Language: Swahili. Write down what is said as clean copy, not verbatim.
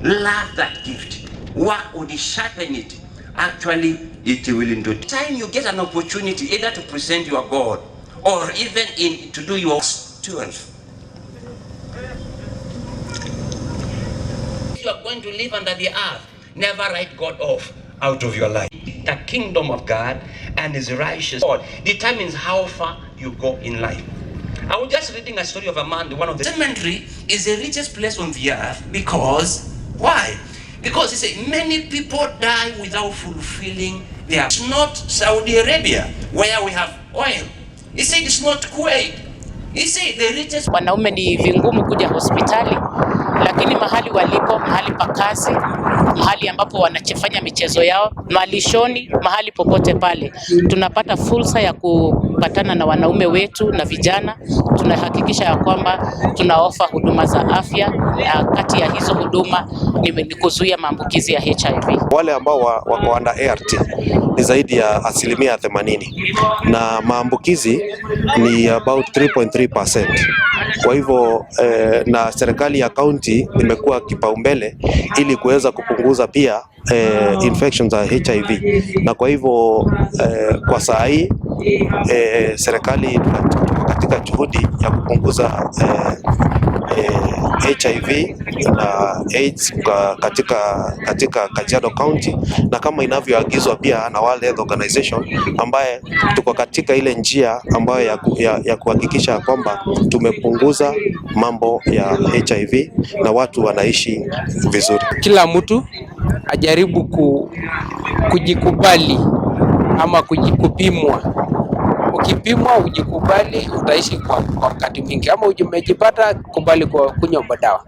Love that gift. Work on it, sharpen it. Actually, it will into time you get an opportunity either to present your God or even in to do your 12. You are going to live under the earth. Never write God off out of your life. The kingdom of God and his righteous God determines how far you go in life. I was just reading a story of a man, one of the cemetery is the richest place on the earth because why? Because he said many people die without fulfilling their. It's not Saudi Arabia where we have oil. He said it's not Kuwait. He said the richest. Wanaume ni vingumu kuja hospitali, lakini mahali walipo, mahali pa kazi, mahali ambapo wanafanya michezo yao, malishoni, mahali popote pale, tunapata fursa ya kupatana na wanaume wetu na vijana. Tunahakikisha ya kwamba tunaofa huduma za afya, na kati ya hizo huduma ni kuzuia maambukizi ya HIV. Wale ambao wako under ART ni zaidi ya 80% na maambukizi ni about 3.3%. Kwa hivyo na serikali ya kaunti imekuwa kipaumbele ili kuweza kupunguza pia infections za HIV, na kwa hivyo kwa saa hii serikali tuko katika juhudi ya kupunguza HIV na AIDS katika Kajiado County, na kama inavyoagizwa pia na World Health Organization, ambaye tuko katika ile njia ambayo ya kuhakikisha kwamba tumepunguza mambo ya HIV na watu wanaishi vizuri. Kila mtu ajaribu kujikubali ama kupimwa. Ukipimwa ujikubali, utaishi kwa wakati mwingi. Ama umejipata, kubali kwa kunywa madawa.